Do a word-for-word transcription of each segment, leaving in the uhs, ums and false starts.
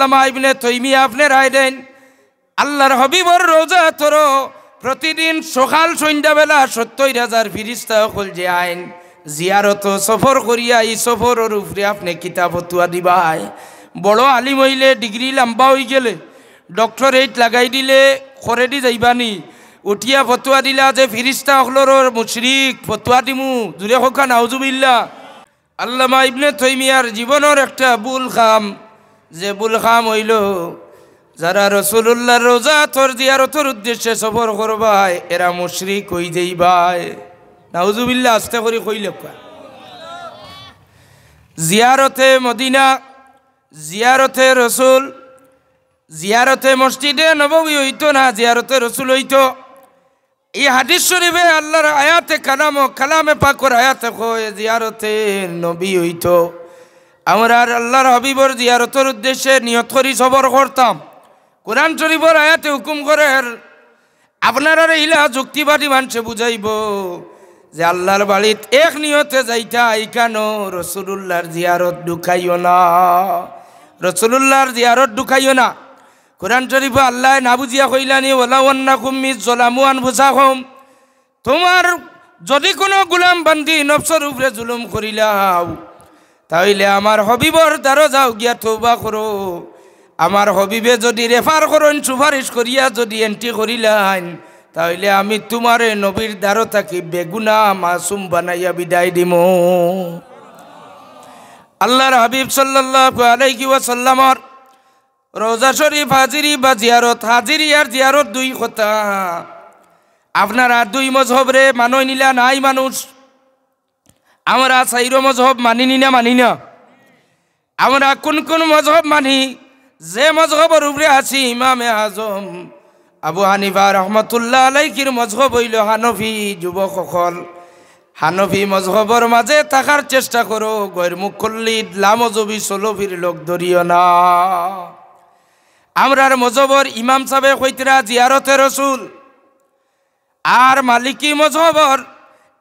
আল্লামা ইবনে তাইমিয়া আপনে রায় দেইন, আল্লার হাবিবর রওজা আতরো প্রতিদিন সকাল সন্ধ্যাবেলা সত্তইর হাজার ফিরিস্তা অকল যে আইন, জিয়ারতো সফর করিয়া ই সফরর উপরে আপনে কিতা ফতুয়া দিবায়? বড় আলিম অইলে, ডিগ্রি লাম্বা অইগেলে, ডক্টরেট লাগাই দিলে করেদি যাইবানি? উঠিয়া ফতুয়া দিলা যে ফিরিস্তা অকলর মুশরিক, ফতুয়া দিমু, জুরে কউক্কা নাউজুবিল্লাহ। আল্লামা ইবনে তাইমিয়ার জীবনর একটা ভুল কাম, যে ভুল কাম অইলো, যারা রসুলুল্লার রওজা আতর জিয়ারতর উদ্দেশ্যে সফর করবায়, এরা মুশরিক অইযাইবায়। নাউজুবিল্লাহ, আস্তে করি কইলে কয়। জিয়ারতে মদিনা, জিয়ারতে রসুল, জিয়ারতে মসজিদে নববী অইতো না, জিয়ারতে রসুল অইতো। ই হাদিস শরিফে আল্লার আয়াতে কালাম, কালামে পাকর আয়াতে কয়, জিয়ারতে নবী অইতো। আমরার আল্লার হাবিবর জিয়ারতর উদ্দেশ্যে নিয়ত করি সফর করতাম। কুরআন শরিফর আয়াতে হুকুম করের, আপনারারে ইলা যুক্তিবাদী মানষে বুঝাইবো যে আল্লার বাড়িত এক নিয়তে যাইতা, ইখানো রসুলুল্লার জিয়ারত ঢুকাইও না, রসুলুল্লার জিয়ারত ঢুকাইও না। কুরআন শরিফো আল্লায় না বুঝিয়া কইলানি, "ওয়ালাউ আন্নাকুম ইয যালামু আনফুসাকুম।" তুমার যুদি কুনু গুলাম বান্দি নফসর উপরে জুলুম করিলাও, তাইলে আমার হাবিবর দ্বারো যাও গিয়া তওবা করো। আমার হাবিবে যুদি রেফার করইন, সুপারিশ করিয়া যুদি এন্ট্রি করিলাইন, তাইলে আমি তুমারে নবীর দ্বারো থাকি বেগুনা মাসুম বানাইয়া বিদায় দিমু। আল্লার হাবিব সাল্লাল্লাহু আলাইহি ওয়াসাল্লামর রওজা শরিফ হাজিরি বা জিয়ারত, হাজিরি আর জিয়ারত দুই কথা। আপনারা দুই মজহবরে মানইন নি না, নাই মানুষ? আমরা চাইরো মজহব মানি নি না, মানি না? আমরা কুন কুন মজহব মানি? যে মজহবর উপরে আছি ইমামে আজম আবু হানিফা রহমতুল্লাহ আলাইহির মজহব অইলো হানফি। যুবক অকল, হানফি মজহবর মাঝে থাকার চেষ্টা করো, গৈর মুকল্লিদ, লামজহবি, সলফির লগ ধরিও না। আমরার মজহবর ইমাম সাবে কইতরা জিয়ারতে রসুল, আর মালিকি মজহবর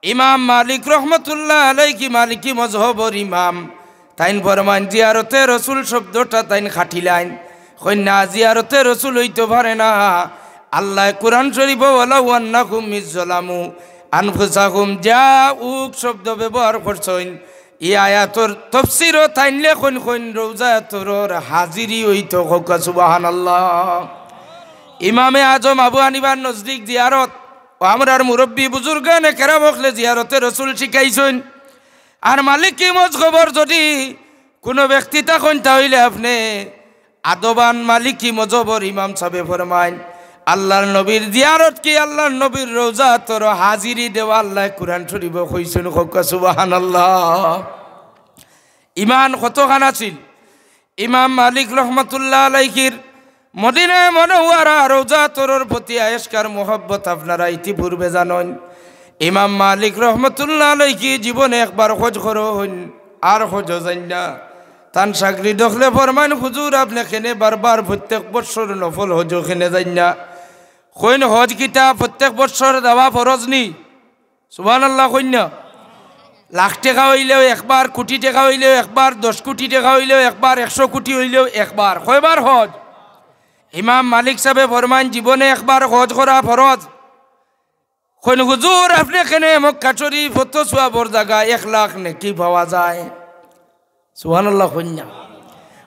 ইমাম মালিক রহমতুল্লাহ আলাইহি, মালিকি মজহবর ইমাম, তাইন ফরমাইন জিয়ারতে রসুল শব্দটা তাইন কাটিলাইন। কইন না, জিয়ারতে রসুল অইতো পারে না। আল্লায় কুরআন শরিফো "ওয়ালাউ আন্নাকুম ইয যালামু আনফুসাকুম" যা উক শব্দ ব্যবহার করছইন, ই আয়াতর তফসিরো তাইন লেখইন কইন রওজা আতরর হাজিরি অইতো। কউক্কা সুবহানাল্লাহ। ইমামে আজম আবু হানিফার নজদিক জিয়ারত, ও আমরার মুরব্বি বুজুর্গানে কেরাম অকলে জিয়ারতে রসুল শিখাইছইন। আর মালিকি মজহবর যুদি কুনু ব্যক্তি থাকইন, তাইলে আপনে আদবান মালিকি মজহবর ইমাম সাবে ফরমাইন, আল্লার নবীর জিয়ারত কি আল্লার নবীর রওজা আতরো হাজিরি দেওয়া? আল্লায় কুরআন শরিফো কইছইন, কউক্কা সুবহানাল্লাহ। ইমান কতখান আছিল? ইমাম মালিক রহমতুল্লাহ আলাইহির মদিনায় মুনাওয়ারা রওজা আতরর প্রতি আয়েশকার মহব্বত আপনারা ইতিপূর্বে জানইন। ইমাম মালিক রহমতুল্লাহ আলাইহি জীবনে একবার হজ করইন, আর হজো যাইন না। তান শাগরিদ অকলে ফরমাইন, "হুজুর, আপনে কেনে বারবার প্রত্যেক বৎসর নফল হজো কেনে যাইন না?" কইন, "হজ কিতা প্রত্যেক বৎসর যাওয়া ফরজ নি?" সুবহানাল্লাহ কইন না। লাখ টেকা অইলেও একবার, কুটি টেকা অইলেও একবার, দশ কুটি টেকা অইলেও একবার, একশো কুটি অইলেও একবার। কয়বার হজ? ইমাম মালিক সাবে ফরমাইন, "জীবনে একবার হজ করা ফরজ।" কইন, "হুজুর, আপনে কেনে মক্কা শরিফ অত সওয়াবর জাগা, এক লাখ নেকি পাওয়া যায়।" সুবহানাল্লাহ কইন না।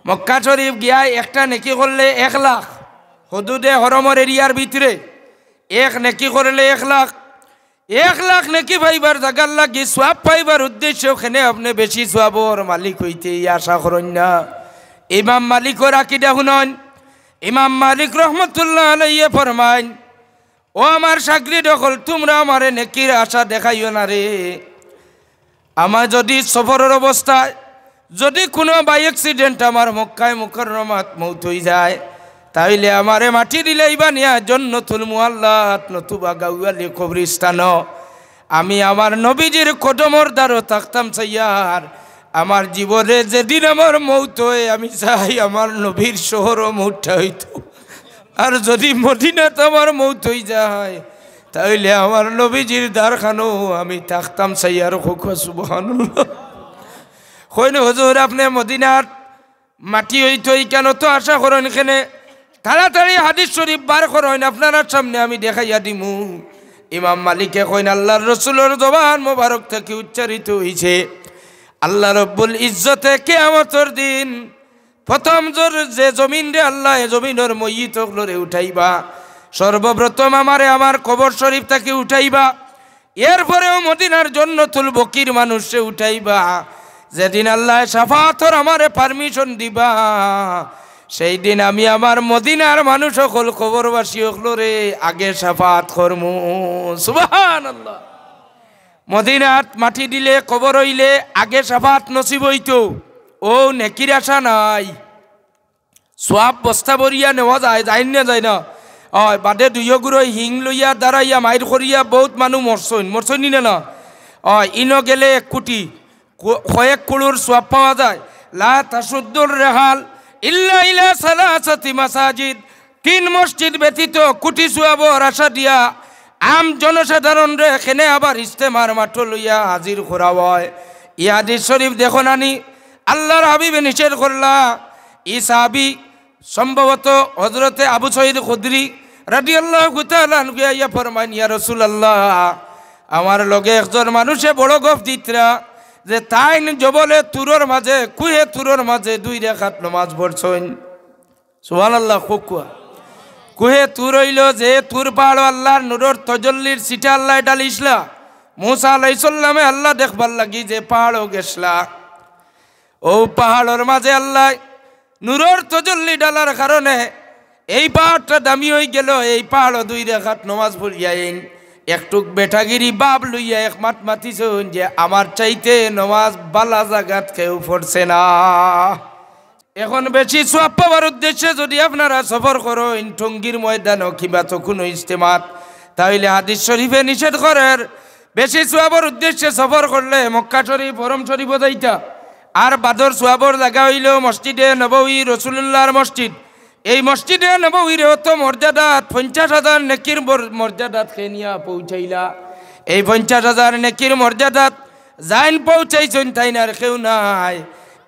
মক্কা শরিফ গিয়া একটা নেকি করলে এক লাখ, হুদুদে হরমর এরিয়ার ভিতরে এক নেকি করলে এক লাখ। এক লাখ নেকি পাইবার জাগার লাগি, সওয়াব পাইবার উদ্দেশ্যে কেনে আপনে বেশি সওয়াবর মালিক অইতে ই আশা করইন না। ইমাম মালিকর আকিদা হুনইন। ইমাম মালিক রহমতুল্লাহ আলাইহি ফরমাইন, "ও আমার শাগরিদ অকল, তুমরা আমারে নেকির আশা দেখাইও না রে। আমার যুদি সফরর অবস্থায় যুদি কুনু by accident আমার মক্কায় মুকাররমাত মউত অইযায়, তাইলে আমারে মাটি দিলাইবা নিয়া জন্নতুল মুআল্লাত নতুবা গাউআলী কবরিস্তানো। আমি আমার নবীজির কদমর দ্বারো থাকতাম চাইয়ার। আমার জীবনে যেদিন আমার মউত অয়, আমি চাই আমার নবীর শহরো মউতটা অইতো।" আর যুদি মদিনাত আমার মউত অইযায়, তাইলে আমার নবীজির দ্বারখানো আমি থাকতাম চাইয়ার। কউক্কা সুবহানাল্লাহ। কইন, "হুজুর, আপনে মদিনাত মাটি অইতো ইখানো তো আশা করইন কেনে? তাড়াতাড়ি হাদিস শরীফ বার করইন, আপনারার সামনে আমি দেখাইয়া দিমু। ইমাম মালিকে কইন, আল্লাহর রসুলর জবান মোবারক থাকি উচ্চারিত অইছে, আল্লাহ রব্বুল ইজ্জতে কিয়ামতর দিন প্রথম জোর যে জমিনরে আল্লায় জমিনর মইয়িত অকলরে উঠাইবা, সর্বপ্রথম আমারে আমার কবর শরীফ থাকি উঠাইবা, এরপরেও মদিনার জন্নতুল বকির মানুষরে উঠাইবা। যেদিন আল্লায় শাফাআতর আমারে permission দিবা, সেই দিন আমি আমার মদিনার মানুষ অকল কবরবাসী অকলরে আগে শাফাআত করমু। সুবহানাল্লাহ। মদিনাত মাটি দিলে, কবর অইলে আগে শাফাআত নসিব অইতো। অউ নেকির আশা নাই। সওয়াব বস্তা ভরিয়া নেওয়া যায়, যায় না যায় না? অয়, বাদে দুইও গুরু হিং লইয়া দাঁড়াইয়া মাইর করিয়া বউত মানুষ মরছইন, মরছইন নি না, না? অয়, ইনো গেলে এক কুটি, কু-, কয়েক কুড়ুর সওয়াব পাওয়া যায়। লা তাশুদ্দুর রিহাল ইল্লা ইলা সালাসাতি মাসাজিদ। তিন মসজিদ ব্যতীত কুটি সওয়াবর আশা দিয়া আম জনসাধারণরে কেনে আবার ইজতেমার মাঠো লইয়া হাজির করা অয়। ই হাদিস শরীফ দেখো নানি, আল্লাহর হাবিবে নিষেধ করলা। ই সাহাবী সম্ভবত হযরতে আবু সঈদ খুদরি রাদিয়াল্লাহু তাআলা আনহু আইয়া ফরমাইন, ইয়া রাসূলুল্লাহ, আমার লগে একজন মানুষে বড় গফ দিতরা যে তাইন জবলে তুরর মাঝে, কুহে তুরর মাঝে দুই রাকাত নমাজ পড়ছইন। সুবহানাল্লাহ, খুব কুয়া। কুহে তুর অইলো যে তুর পাহাড়ো আল্লাহর নূরর তজল্লির ছিটা আল্লায় ঢালিছলা। মুসা আলাইহিস সালামে আল্লাহ দেখবার লাগি যে পাহাড়ো গেছলা। অউ পাহাড়র মাঝে আল্লায় নূরর তজল্লি ঢালার কারণে এই পাহাড়টা দামি অইগেলো, এই পাহাড়ো দুই রাকাত নমাজ পড়িয়া এইন। একটুক বেটাগিরি ভাব লইয়া এক মাত মাতিছইন যে আমার চাইতে নমাজ বালা জাগাত কেউ পড়ছে না। এখন বেশি সওয়াব পাওয়ার উদ্দেশ্যে যদি আপনারা সফর করইন টঙ্গীর ময়দানো কিংবা তো কুনু ইজতেমাত, তাইলে হাদিস শরীফে নিষেধ করের। বেশি সওয়াবর উদ্দেশ্যে সফর করলে মক্কা শরীফ, হরম শরীফো যাইতা। আর বাদর সওয়াবর জাগা অইলো মসজিদে নববী, রাসূলুল্লাহর মসজিদ। এই মসজিদে নববীর অত মর্যাদাত, পঞ্চাশ হাজার নেকির মর-, মর্যাদাত কেনিয়া পৌঁছাইলা। এই পঞ্চাশ হাজার নেকির মর্যাদাত যাইন পৌঁছাইছইন তাইন আর কেউ নায়,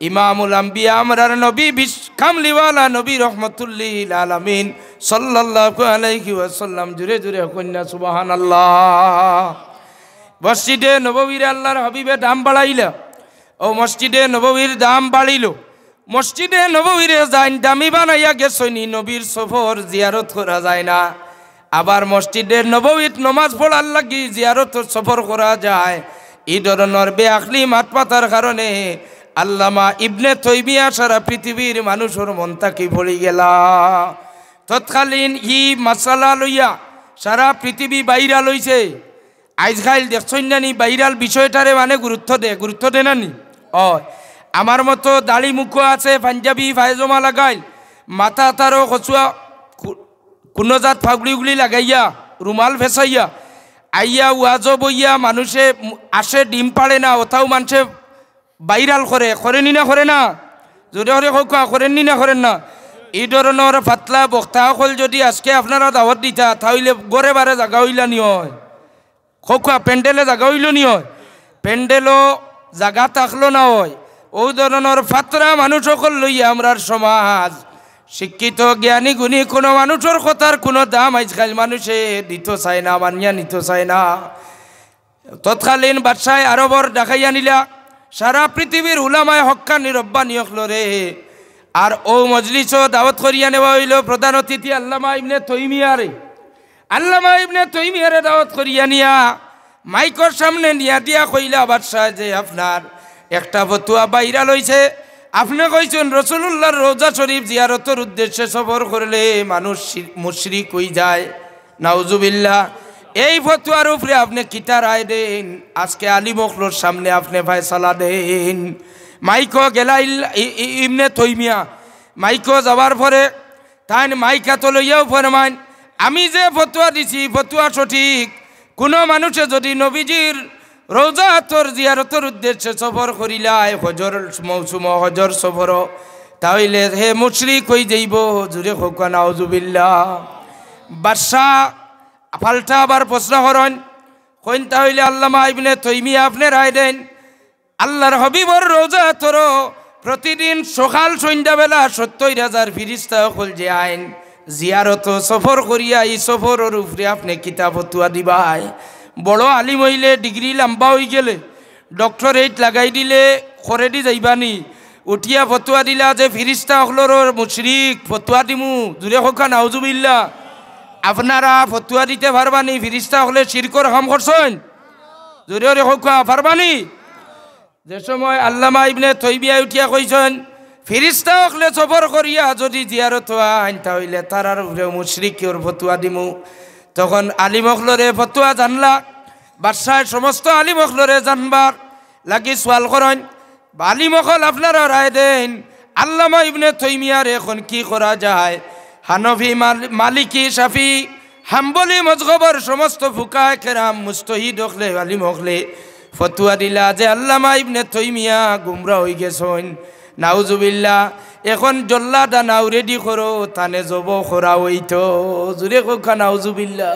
ইমামুল আম্বিয়া, আমরার নবী, বিশ-, কামলিওয়ালা নবী রহমতুল্লিল আলামিন সাল্লাল্লাহু আলাইহি ওয়াসাল্লাম। জুরে জুরে কইন না সুবহানাল্লাহ। মসজিদে নববীরে আল্লাহর হাবিবে দাম বাড়াইলা, অউ মসজিদে নববীর দাম বাড়িলো। মসজিদে নববীরে যাইন দামি বানাইয়া গেছইন, ই নবীর সফর জিয়ারত করা যায় না। আবার মসজিদে নববীত নমাজ পড়ার লাগি জিয়ারতর সফর করা যায়। ই ধরনর বেআখলি মাত মাতার কারণে আল্লামা ইবনে তৈমিয়া সারা পৃথিবীর মানুষর মন থাকি পড়ি গেলা। তৎকালীন ই মাসালা লইয়া সারা পৃথিবী ভাইরাল অইছে। আইজকাইল দেখছইন না নি, ভাইরাল বিষয়টারে মানে গুরুত্ব দে, গুরুত্ব দে না নি? অয়, আমার মতো দাড়ি মুখো আছে, পাঞ্জাবি পায়জামা লাগাইল, মাথাত আরো কচুয়া কু-, কুনো জাত পাগড়ি উগড়ি লাগাইয়া, রুমাল ফেছাইয়া, আইয়া ওয়াজো বইয়া মানুষে মু-, আসে ডিম পাড়ে না, অতাও মানষে ভাইরাল করে, করে নি না করে না? জোরে জোরে কউক্কা, করেন নি না করেন না? ই ধরনর পাতলা বক্তা অকল যদি আজকে আপনারা দাওয়াত দিতা, তাইলে ঘরে বারে জাগা অইলা নি অয়। কউক্কা, প্যান্ডেলে জাগা অইলো নি অয়? প্যান্ডেলো জাগা থাকলো না অয়। অউ ধরনর ফাতরা মানুষ অকল লইয়া আমরার সমাজ, শিক্ষিত, জ্ঞানী, গুণী কুনো মানুষর কথার কুনো দাম আইজকাইল মানুষে দিতো চায় না, মানিয়া নিতো চায় না। তৎকালীন বাদশায় আরবর ডাকাইয়া নিলা সারা পৃথিবীর উলামায়ে হক্কানি রব্বানি অকলরে। আর অউ মজলিসো দাওয়াত করিয়া নেওয়া অইলো প্রধান অতিথি আল্লামা ইবনে তৈমিয়ারে। আল্লামা ইবনে তৈমিয়ারে দাওয়াত করিয়া নিয়া মাইকর সামনে নিয়া দিয়া কইলা, বাদশায় যে আপনার একটা ফতুয়া ভাইরাল অইছে, আপনে কইছইন রাসূলুল্লাহর রওজা শরীফ জিয়ারতর উদ্দেশ্যে সফর করলে মানুষ শি-, মুশরিক অই যায়। নাউজুবিল্লাহ। এই ফতুয়ার উপরে আপনে কিতা রায় দেইন? আজকে আলিম অকলর সামনে আপনে ফয়সালা দেইন। মাইকো গেলা ইল-, ই-, ই-, ইবনে তৈমিয়া। মাইকো যাওয়ার পরে তাইন মাইক আতো লইয়াও ফরমাইন, আমি যে ফতুয়া দিছি, ফতুয়া সঠিক। কুনো মানুষে যদি নবীজির রওজাতর জিয়ারতর উদ্দেশ্যে সফর করিলায়, হজর মৌসুমো, হজর সফরো, তাইলে হে মুশরিক অই যাইবো। জুরে কউক্কা নাউজুবিল্লাহ। বাদশা পাল্টা আবার প্রশ্ন করইন, কইন, তাইলে আল্লামা ইবনে তৈমিয়া আপনে রায় দেইন, আল্লাহর হাবিবর রওজাতর প্রতিদিন সকাল সন্ধ্যাবেলা সত্তইর হাজার ফিরিস্তা অকল যে আইন, জিয়ারত সফর করিয়া ই সফরর উপরে আপনে কিতা ফতুয়া দিবায়? বড় আলিম অইলে, ডিগ্রি লাম্বা অইগেলে, ডক্টরেট লাগাই দিলে, করেদি যাইবানি? উঠিয়া ফতুয়া দিলা যে ফিরিস্তা অকলর মুশরিক, ফতুয়া দিমু, জুরে কউক্কা নাউজুবিল্লাহ। আপনারা ফতুয়া দিতে পারবানি ফিরিস্তা অকলে শিরকর কাম করছইন? জুরে কউক্কা, পারবানি? যে সময় আল্লামা ইবনে তৈমিয়া উঠিয়া কইছইন, ফিরিস্তা অকলে সফর করিয়া যুদি জিয়ারত আইন, তা অইলে তারার উপরে মুশরিকর ফতুয়া দিমু। তখন আলিম অকলরে ফতুয়া জানলা, বাদশায় সমস্ত আলিম অকলরে জানবার লাগি সওয়াল করইন। আলিম অকল আপনারা রায় দেইন, আল্লামা ইবনে তৈমিয়ারে এখন কি করা যায়? হানফি মাল-, মালিকি, শাফি, হাম্বলি মজহবর সমস্ত ফুকাহায়ে কেরাম, মুজতাহিদ অকলে, আলিম অকলে ফতুয়া দিলা যে আল্লামা ইবনে তৈমিয়া গুমরা অইগেছইন। নাউজুবিল্লাহ। এখন জল্লাদ আনাও রেডি করো, তানে জবো করা অইতো। জুরে কউক্কা নাউজুবিল্লাহ।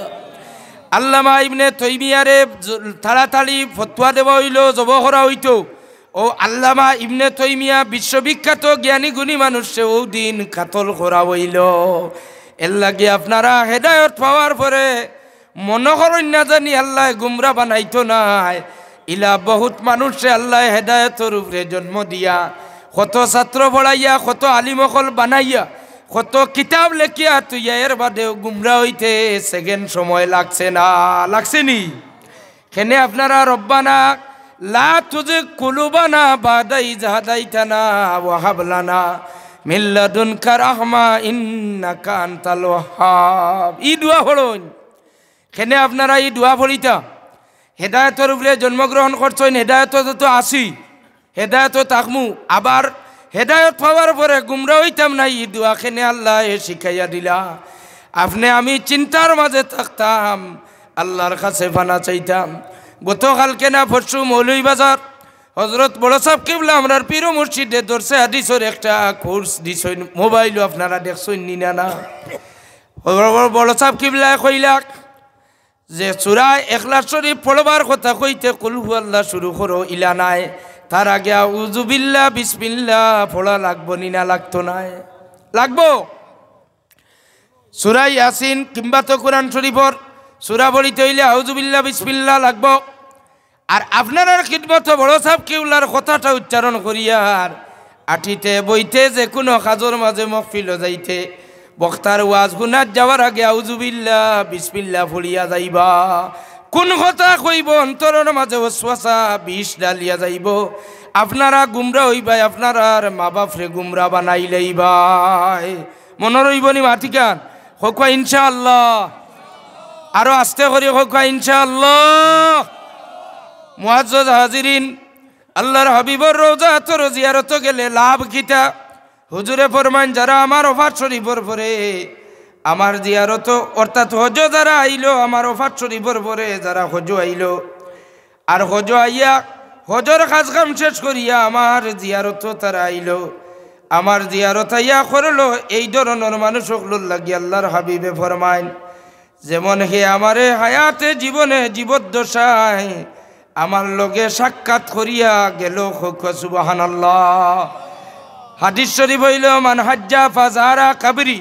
আল্লামা ইবনে তৈমিয়ারে জ-, তাড়াতাড়ি ফতুয়া দেওয়া অইলো, জবো করা অইতো। অউ আল্লামা ইবনে তৈমিয়া বিশ্ববিখ্যাত জ্ঞানী গুণী মানুষরে অউ দিন কাতল করা অইলো। এরলাগি আপনারা হেদায়ত পাওয়ার পরে মনো করইন না জানি আল্লায় গুমরা বানাইতো নায়। ইলা বহুত মানুষরে আল্লায় হেদায়তর উপরে জন্ম দিয়া, কত ছাত্র পড়াইয়া, কত আলিম অকল বানাইয়া, কত কিতাব লেখিয়া থইয়া, এর বাদেও গুমরা অইতে সেকেন্ড সময় লাগছে না, লাগছেনি? কেনে আপনারা রব্বানা লা তুজিগ কুলুবানা বা'দা ইজ হাদাইতানা ওয়া হাব লানা মিন লাদুনকা রাহমা ইন্নাকা আনতাল ওয়াহ্হাব। ই দোয়া পড়ইন। কেনে আপনারা ই দোয়া পড়িতা? হেদায়তর উপরে জন্মগ্রহণ করছইন, হেদায়তো তো আছি, হেদায়তো থাকমু। আবার হেদায়ত পাওয়ার পরে গুমরা অইতাম না, ই দোয়া কেনে আল্লায় শিখাইয়া দিলা? আপনে আমি চিন্তার মাঝে থাকতাম, আল্লার কাছে পানা চাইতাম। গতকালকে না পরশু মৌলভীবাজার হজরত বড় ছাব কিবলা আমরার পীর ও মুর্শিদে দরসে হাদিসর একটা কোর্স দিছইন, মোবাইলো আপনারা দেখছইন নি না? না, বড়, বড়, বড় ছাব কিবলায় কইলা যে সূরা ইখলাস শরীফ পড়বার কথা কইতে কুল হু আল্লাহ শুরু করো, ইলা নায়, তার আগে আউযুবিল্লাহ, বিসমিল্লাহ পড়া লাগবো নি না? লাগতো নায়? লাগবো। সূরা ইয়াসিন কিংবা তো কোরআন শরীফর সূরা পড়িতে অইলে আউযুবিল্লাহ, বিসমিল্লাহ লাগবো। আর আপনারার খিদমতো বড় ছাব কিবলার কথাটা উচ্চারণ করিয়ার আটিতে বইতে যে কুনু কাজর মাঝে মহফিলো যাইতে বক্তার ওয়াজ হুনাত যাওয়ার আগে আউযুবিল্লাহ, বিসমিল্লাহ পড়িয়া যাইবা। কুন কথা কইবো অন্তরর মাঝে ওয়াসওয়াসা বিষ ঢালিয়া যাইবো। আপনারা গুমরা অইবায়, আপনারার মা বাফরে গুমরা বানাইলাইবায়। মনো রইবো নি মাতিকান? কউক্কা ইনশাআল্লাহ। আরো আস্তে করি কউক্কা ইনশাআল্লাহ। মুআজ্জাজ হাজিরিন, আল্লার হাবিবর রওজাতর জিয়ারতো গেলে লাভ কিতা? হুজুরে ফরমাইন, যারা আমার ওফাত শরীফর পরে আমার জিয়ারতো, অর্থাৎ হজো যারা আইলো, আমার ওফাত শরীফর পরে যারা হজো আইলো, আর হজো আইয়া হজর কাজ কাম শেষ করিয়া আমার জিয়ারতো তারা আইলো, আমার জিয়ারত আইয়া করলো, এই ধরনর মানুষ অকলর লাগি আল্লার হাবিবে ফরমাইন, যেমন হে আমারে হায়াতে জীবনে জীবদ্দশায় আমার লগে সাক্ষাৎ করিয়া গেলো, কউক্কা সুবহানাল্লাহ। হাদিস শরীফ অইলো, মান হাজ্জা ফাজারা কবরি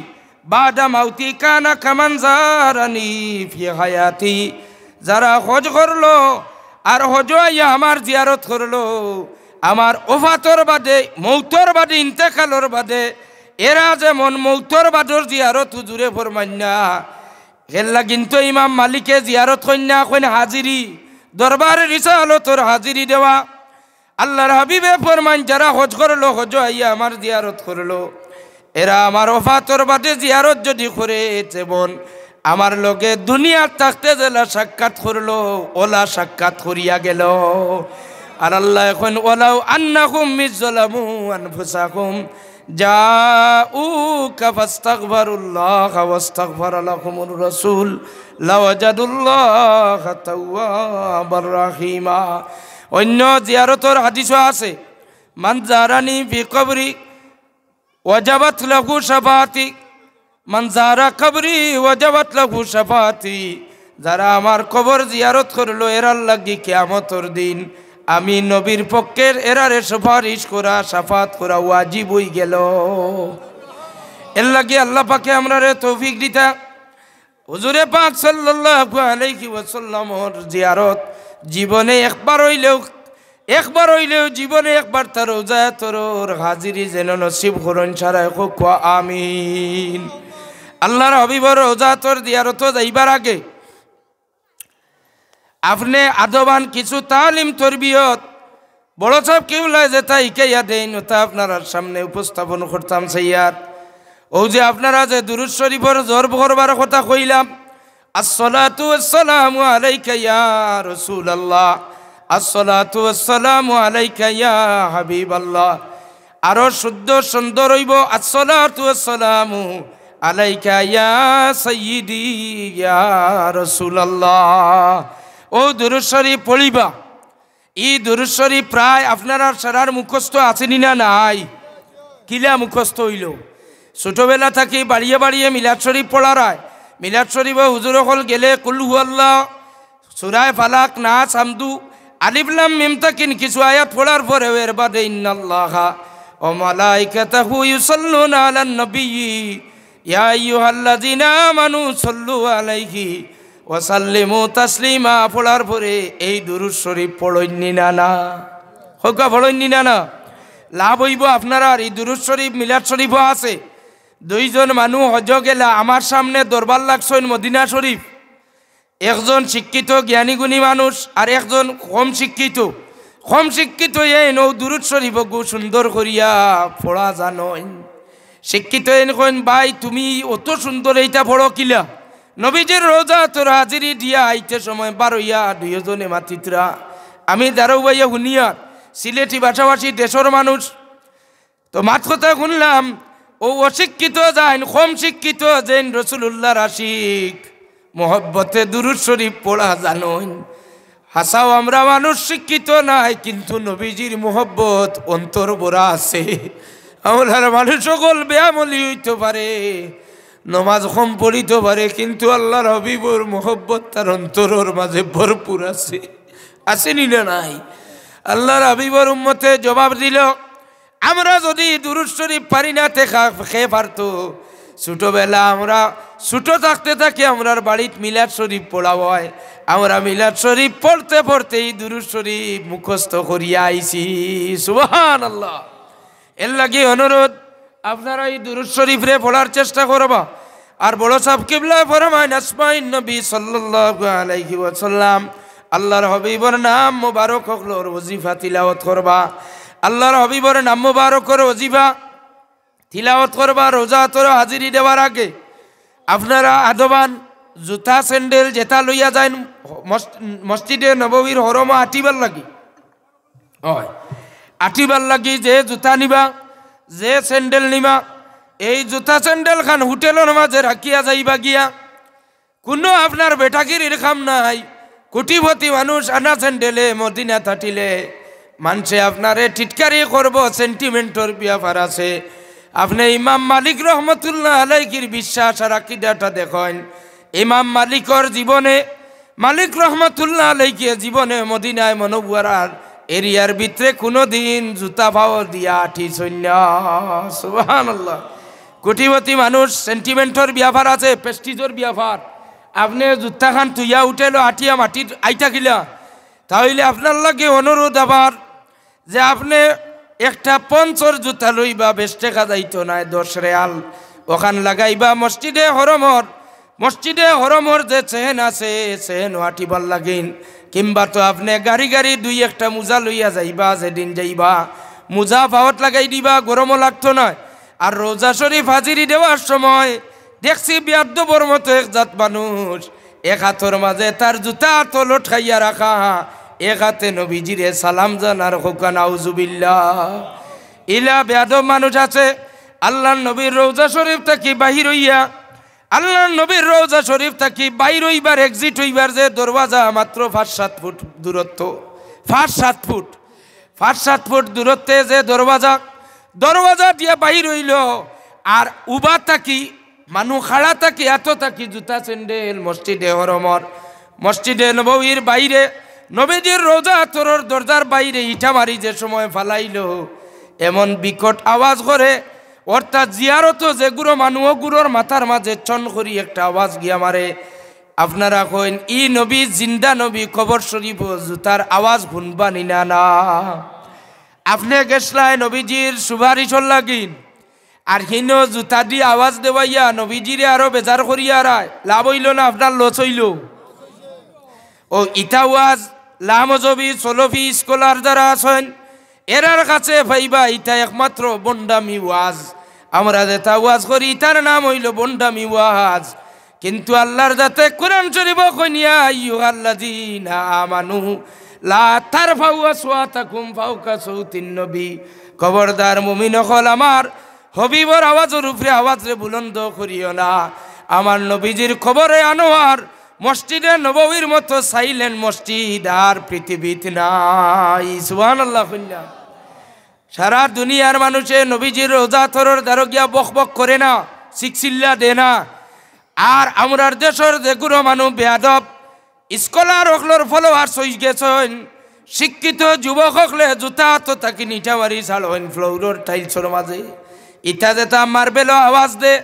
বা'দা মাউতি কানা কামান জারানি ফি হায়াতি। যারা হজ করলো আর হজো আইয়া আমার জিয়ারত করলো, আমার ওফাতর বাদে, মউতর বাদে, ইন্তেকালর বাদে, এরা যেমন মউতর বাদর জিয়ারত হুজুরে ফরমাইন না, এরলাগিন তো ইমাম মালিকে জিয়ারত কইন না, কইন হাজিরি। দরবারে রিসালতর হাজিরি দেওয়া। আল্লার হাবিবে ফরমাইন, যারা হজ করলো, হজো আইয়া আমার জিয়ারত করলো, এরা আমার ওফাতর বাদে জিয়ারত যুদি করে, যেমন আমার লগে দুনিয়াত থাকতে যেলা সাক্ষাৎ করলো, ওলা সাক্ষাৎ করিয়া গেলো। আর আল্লায় কইন, ওয়ালাউ আন্নাহুম ইজ জালামু আনফুসাহুম জাউকা ফাস্তাগফারুল্লাহা ওয়াস্তাগফারা লাহুমুর রাসূল লাওয়াজাদুল্লাহা তাওয়াবার রাহিমা। অইন্য জিয়ারতর হাদিসও আছে, মান জারানি ফি কবরি ওয়াজাবাত লাহু শাফাআতি, মান জারা কবরি ওয়াজাবাত লাহু শাফাআতি। যারা আমার কবর জিয়ারত করলো, এরার লাগি কিয়ামতর দিন আমি নবীর পক্ষের এরারে সুপারিশ করা, শাফাত করা ওয়াজিব অইগেলো। এরলাগি আল্লাহ পাকে আমরারে তৌফিক দিতা। হুজুরে পাক সাল্লাল্লাহু আলাইহি ওয়াসাল্লামর জিয়ারত জীবনে একবার অইলেও, একবার অইলেও জীবনে একবার তার রওজা আতরর হাজিরি যেন নসিব করইন, সারায় কউক্কা আমিন। আল্লাহর হাবিবর রওজা আতর জিয়ারতো যাইবার আগে আপনে আদবান কিছু তালিম তরবিয়ত বড় ছাব কিবলায় যেতা হিকাইয়া দেইন, ওতা আপনারার সামনে উপস্থাপন করতাম চাইয়ার। অউ যে আপনারা যে দুরুদ শরিফর জরব করবার কথা কইলাম, আসসালাতু ওয়াসসালামু আলাইকা ইয়া রাসূলুল্লাহ, আসসালাতু ওয়াসসালামু আলাইকা ইয়া হাবিবাল্লাহ। আরো শুদ্ধ সুন্দর অইবো, আসসালাতু ওয়াসসালামু আলাইকা ইয়া সাইয়্যিদি ইয়া রাসূলুল্লাহ। অউ দুরুদ শরিফ পড়িবা। ই দুরুদ শরিফ প্রায় আপনারার সারার মুখস্থ আছে নি না নাই? কিলা মুখস্থ অইলো? ছোটবেলা থাকি বাড়িয়ে বাড়িয়ে মিলাদ শরিফ পড়ারায়। মিলাদ শরিফো হুজুর অকল গেলে কুল হুয়াল্লাহ, সূরায়ে ফালাক, নাস, হামদু, আলিফ লাম মিম তাকিন কিছু আয়াত পড়ার পরেও এর বাদে ইন্নাল্লাহা ওয়া মালাইকাতাহু ইউসাল্লুনা আলান নবী, ইয়া আইয়ুহাল্লাযীনা আমানু সাল্লু আলাইহি ওয়া সাল্লিমু তাসলিমা পড়ার পরে এই দুরুদ শরিফ পড়ইন নি না না? কউক্কা পড়ইন নি না না? লাভ অইবো আপনারার। ই দুরুদ শরিফ মিলাদ শরিফো আছে। দুইজন মানুষ হজ গেলা, আমার সামনে দরবার লাগছইন মদিনা শরিফ। একজন শিক্ষিত জ্ঞানী গুণী মানুষ আর একজন কম শিক্ষিত। কম শিক্ষিত এইন অউ দুরুদ শরিফগু সুন্দর করিয়া পড়া জানইন। শিক্ষিত এইন কইন, "ভাই, তুমি অত সুন্দর ইতা পড়ো কিলা?" নবীজির রওজা আতর হাজিরি দিয়া আইতে সময় বারইয়া দুইওজনে মাতিতরা, "আমি দারোগাইয়া হুনিয়ার, সিলেটি ভাষাভাষী দেশর মানুষ।" তো মাত কথা হুনলাম, অউ অশিক্ষিত যেইন, কম শিক্ষিত যেইন, রসুলুল্লাহর আশিক, মহব্বতে দুরুদ শরিফ পড়া জানইন। হাছাউ আমরা মানুষ শিক্ষিত নায়, কিন্তু নবীজির মহব্বত অন্তর ভরা আছে। আমরার মানুষ অকল বেআমলি অইতো পারে, নমাজ কম পড়িতো পারে, কিন্তু আল্লাহর হাবিবর মহব্বত তার অন্তরর মাঝে ভরপুর আছে। আছে নি না নাই? আল্লাহর হাবিবর উম্মতে জবাব দিলো, আমরা যুদি দুরুদ শরিফ পারি না, তে খা-, কে পারতো? ছোটবেলা আমরা, ছোট থাকতে থাকি আমরার বাড়িত মিলাদ শরিফ পড়া অয়। আমরা মিলাদ শরিফ পড়তে পড়তে ই দুরুদ শরিফ মুখস্থ করিয়া আইছি। সুবহানাল্লাহ। এরলাগি অনুরোধ, আপনারা ই দুরুদ শরিফরে পড়ার চেষ্টা করবা। আর বড় ছাব কিবলায় ফরমাইন, আসমাইন নবী সাল্লাল্লাহু আলাইহি ওয়াসাল্লাম, আল্লাহর হাবিবর নাম মুবারক অকলর ওজিফা তিলাওয়াত করবা। আল্লাহর হাবিবর নাম মুবারকর ওজিফা তিলাওয়াত করবা। রওজা আতরো হাজিরি দেওয়ার আগে আপনারা আদবান জুতা স্যান্ডেল যেতা লইয়া যাইন মস-, মসজিদে নববীর হরমো আটিবার লাগি, অয়, আটিবার লাগি যে জুতা নিবা, যে স্যান্ডেল নিবা, এই জুতা স্যান্ডেল খান হোটেলর মাঝে রাখিয়া যাইবা গিয়া। কুনু আপনার বেটাগিরির কাম নাই। কোটিপতি মানুষ আনা স্যান্ডেলে মদিনাত আটিলে মানষে আপনারে টিটকারি করবো, সেন্টিমেন্টর ব্যাপার আছে। আপনে ইমাম মালিক রহমতুল্লাহ আলাইহির বিশ্বাস আর আকিদাটা দেখইন। ইমাম মালিকর জীবনে, মালিক রহমতুল্লাহ আলাইহি জীবনে মদিনায় মনওয়ারার এরিয়ার ভিতরে কুনুদিন জুতা পাও দিয়া আটিছইন না। সুবহানাল্লাহ। কোটিপতি মানুষ, সেন্টিমেন্টর ব্যাপার আছে, প্রেস্টিজর ব্যাপার। আপনে জুতা খান থুইয়া হোটেলো আটিয়া মাটিত আইতা কিলা? তা অইলে আপনার লাগি অনুরোধ আবার, যে আপনে একটা পঞ্চর জুতা লইবা, বেশ টেকা যাইতো নায়, দশ রিয়াল, অখান লাগাইবা মসজিদে হরমর, মসজিদে হরমর যে চেন আছে, চেনো আটিবার লাগিন, কিংবা তো আপনে গাড়ি গাড়ি দুই একটা মুজা লইয়া যাইবা, যেদিন যাইবা মুজা পাওত লাগাই দিবা, গরমও লাগতো নায়। আর রওজা শরিফ হাজিরি দেওয়ার সময় দেখছি বেয়াদ্দবর মতো এক জাত মানুষ, এক আতর মাঝে তার জুতা আতো লটকাইয়া রাখা, এক আতে নবীজিরে সালাম জানার। কউক্কা নাউজুবিল্লাহ। ইলা বেয়াদব মানুষ আছে, আল্লাহর নবীর রওজা শরিফ থাকি বাহির অইয়া, আল্লাহর নবীর রওজা শরিফ থাকি বাহির অইবার, এক্সিট অইবার যে দরওয়াজা মাত্র পাঁচ সাত ফুট দূরত্ব, পাঁচ সাত ফুট, পাঁচ সাত ফুট দূরত্বে যে দরওয়াজা, দরওয়াজা দিয়া বাহির অইলো, আর উবা থাকি মানুষ খাড়া থাকি, আতো থাকি জুতা স্যান্ডেল মসজিদে হরমর, মসজিদে নববীর বাইরে নবীজির রওজা আতরর দরজার বাইরে ইটা মারি যে সময় ফালাইলো, এমন বিকট আওয়াজ করে, অর্থাৎ জিয়ারতো যেগুরো মানু অগুরর মাথার মাঝে চন করি একটা আওয়াজ গিয়া মারে। আপনারা কইন, "ই নবী জিন্দা নবী, কবর শরীফো জুতার আওয়াজ হুনবা নি না?" না। আপনে গেছলায় নবীজির সুপারিশর লাগিন, আর হিনো জুতা দি আওয়াজ দেওয়াইয়া নবীজিরে আরো বেজার করিয়া রায়, লাভ অইলো না আপনার লস অইলো? ও ইতা ওয়াজ লামজবি সলফি স্কলার যারা আছইন, এরার কাছে পাইবা, ইতা একমাত্র ভন্ডামি ওয়াজ। আমরা যেটা ওয়াজ করি, ইতার নাম অইলো ভন্ডামি ওয়াজ। কিন্তু আল্লার জাতে কুরআন শরীফো কইন, "ইয়া আইয়ুহাল্লাযীনা আমানু লা তারফাউ আসওয়াতাকুম ফাওকা সাউতিন নবী।" খবরদার মুমিন অকল, আমার হবিবর আওয়াজর উপরে আওয়াজরে বুলন্দ করিও না। আমার নবীজির কবরে আনোয়ার, মসজিদে নববীর মতো silent মসজিদ আর পৃথিবীত নাই। সুবহানাল্লাহ কইলা। সারা দুনিয়ার মানুষে নবীজির রওজা আতরর দ্বারো গিয়া বকবক করে না, চিকচিল্লা দে না। আর আমরার দেশর যেগুরো মানু বেয়াদব, স্কলার অকলর followers অই গেছইন, শিক্ষিত যুবক অকলে জুতা আতো থাকি নিটা মারি ছাড়ইন, ফ্লোরর টাইলসর মাঝে। ইতা যেটা মার্বেলো আওয়াজ দে,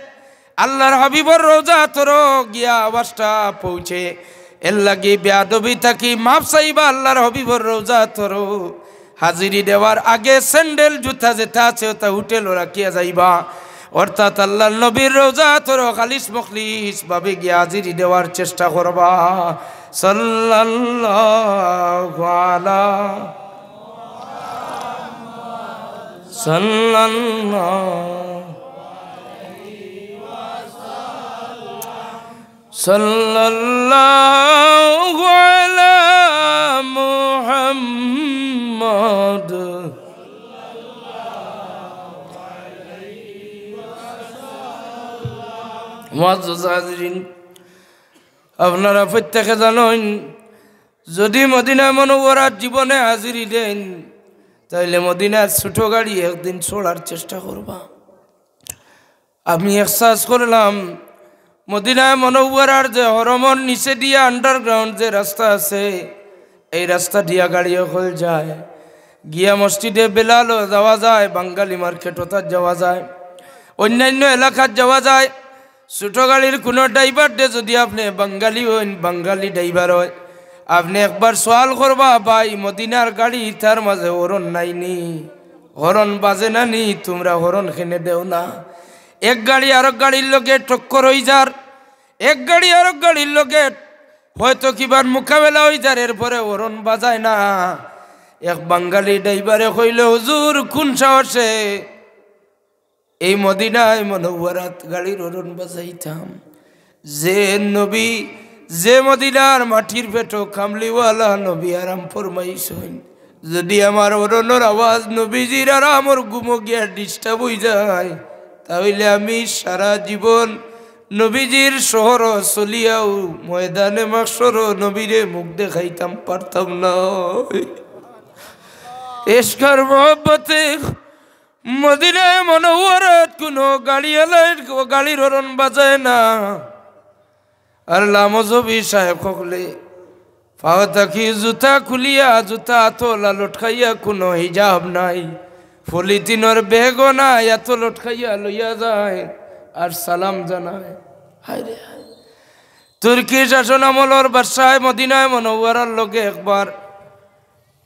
আল্লার হাবিবর রওজা আতরো গিয়া আওয়াজটা পৌঁছে। এর লাগি বেয়াদবি থাকি মাফ চাইবা, আল্লার হাবিবর রওজা আতরো হাজিরি দেওয়ার আগে স্যান্ডেল জুতা যেটা আছে ওটা হোটেলো রাখিয়া যাইবা, অর্থাৎ আল্লার নবীর রওজা আতরো খালিস মুখলিস ভাবে গিয়া হাজিরি দেওয়ার চেষ্টা করবা। সাল্লাল্লাহু আলা সাল্লাল্লাহু সাল্লাল্লাহু আলা মুহাম্মদ। মুআজ্জাজ হাজিরিন, আপনারা প্রত্যেকে জানইন, যদি মদিনা মুনাওয়ারাত জীবনে হাজিরি দেইন, তাইলে মদিনার ছোট গাড়ি একদিন চড়ার চেষ্টা করবা। আমি এহসাস করলাম, মদিনায় মুনাওয়ারার যে হরমর নিচে দিয়া underground যে রাস্তা আছে, এই রাস্তা দিয়া গাড়ি অকল যায়, গিয়া মসজিদে বেলালো যাওয়া যায়, বাঙালি মার্কেট ওতাত যাওয়া যায়, অন্যান্য এলাকাত যাওয়া যায়। ছোট গাড়ির কুনু ড্রাইভাররে যদি আপনে বাঙালি অইন, বাঙালি ড্রাইভার অয়, আপনে একবার সওয়াল করবা, "ভাই, মদিনার গাড়ি ইতার মাঝে হরন নাই নি? হরন বাজে না নি? তুমরা হরন কেনে দেও না?" এক গাড়ি আরক গাড়ির লগে টক্কর অই যার, এক গাড়ি আরক গাড়ির লগে হয়তো কিবার মোকাবেলা অই যার, এরপরে হরন বাজায় না। এক বাঙালি ড্রাইভারে কইলো, "হুজুর, কুন সাহসে এই মদিনায় মুনাওয়ারাত গাড়ির হরন বাজাইতাম? যে নবী, যে মদিনার মাটির পেটো কামলিওয়ালা নবী আরাম ফরমাইছইন, যদি আমার হরনর আওয়াজ নবীজির আরামর ঘুমো গিয়া disturb অই যায়, তাইলে আমি সারা জীবন নবীজির শহরো চলিয়াও ময়দানে মাহশরো নবীরে মুখ দেখাইতাম পারতাম না।" এশকর মহব্বতে মদিনায় মুনাওয়ারাত কুনু গাড়িআলায় গাড়ির হরন বাজায় না। আর লামজবি সাহেব অকলে পাও থাকি জুতা খুলিয়া, জুতা আতলা লটকাইয়া, কুনু হিজাব নাই, পলিথিনর ব্যাগও নাই, আতো লটকাইয়া লইয়া যায় আর সালাম জানায়। হায় রে হায়। তুর্কি শাসন আমলর বাদশায় মদিনায় মুনাওয়ারার লগে একবার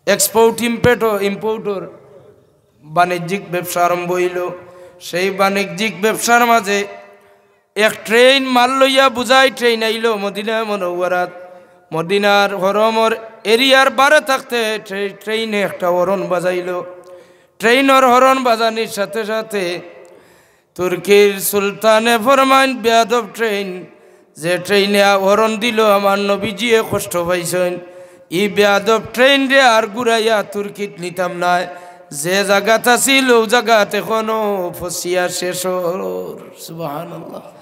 export import, importর বাণিজ্যিক ব্যবসা আরম্ভ অইলো। সেই বাণিজ্যিক ব্যবসার মাঝে এক ট্রেন মাল লইয়া বুঝাই ট্রেন আইলো মদিনা মুনাওয়ারাত। মদিনার হরমর এরিয়ার বারে থাকতে ট্রে-, ট্রেনে একটা হরন বাজাইলো। ট্রেনর হরন বাজানির সাথে সাথে তুর্কির সুলতানে ফরমাইন, "বেয়াদব ট্রেন, যে ট্রেনে হরন দিলো আমার নবীজিয়ে কষ্ট পাইছইন, ই বেয়াদব ট্রেনরে আর ঘুরাইয়া তুর্কিত নিতাম নায়, যে জাগাত আছিল অউ জাগাত এখনো ফসিয়া শেষ অর।" সুবহানাল্লাহ।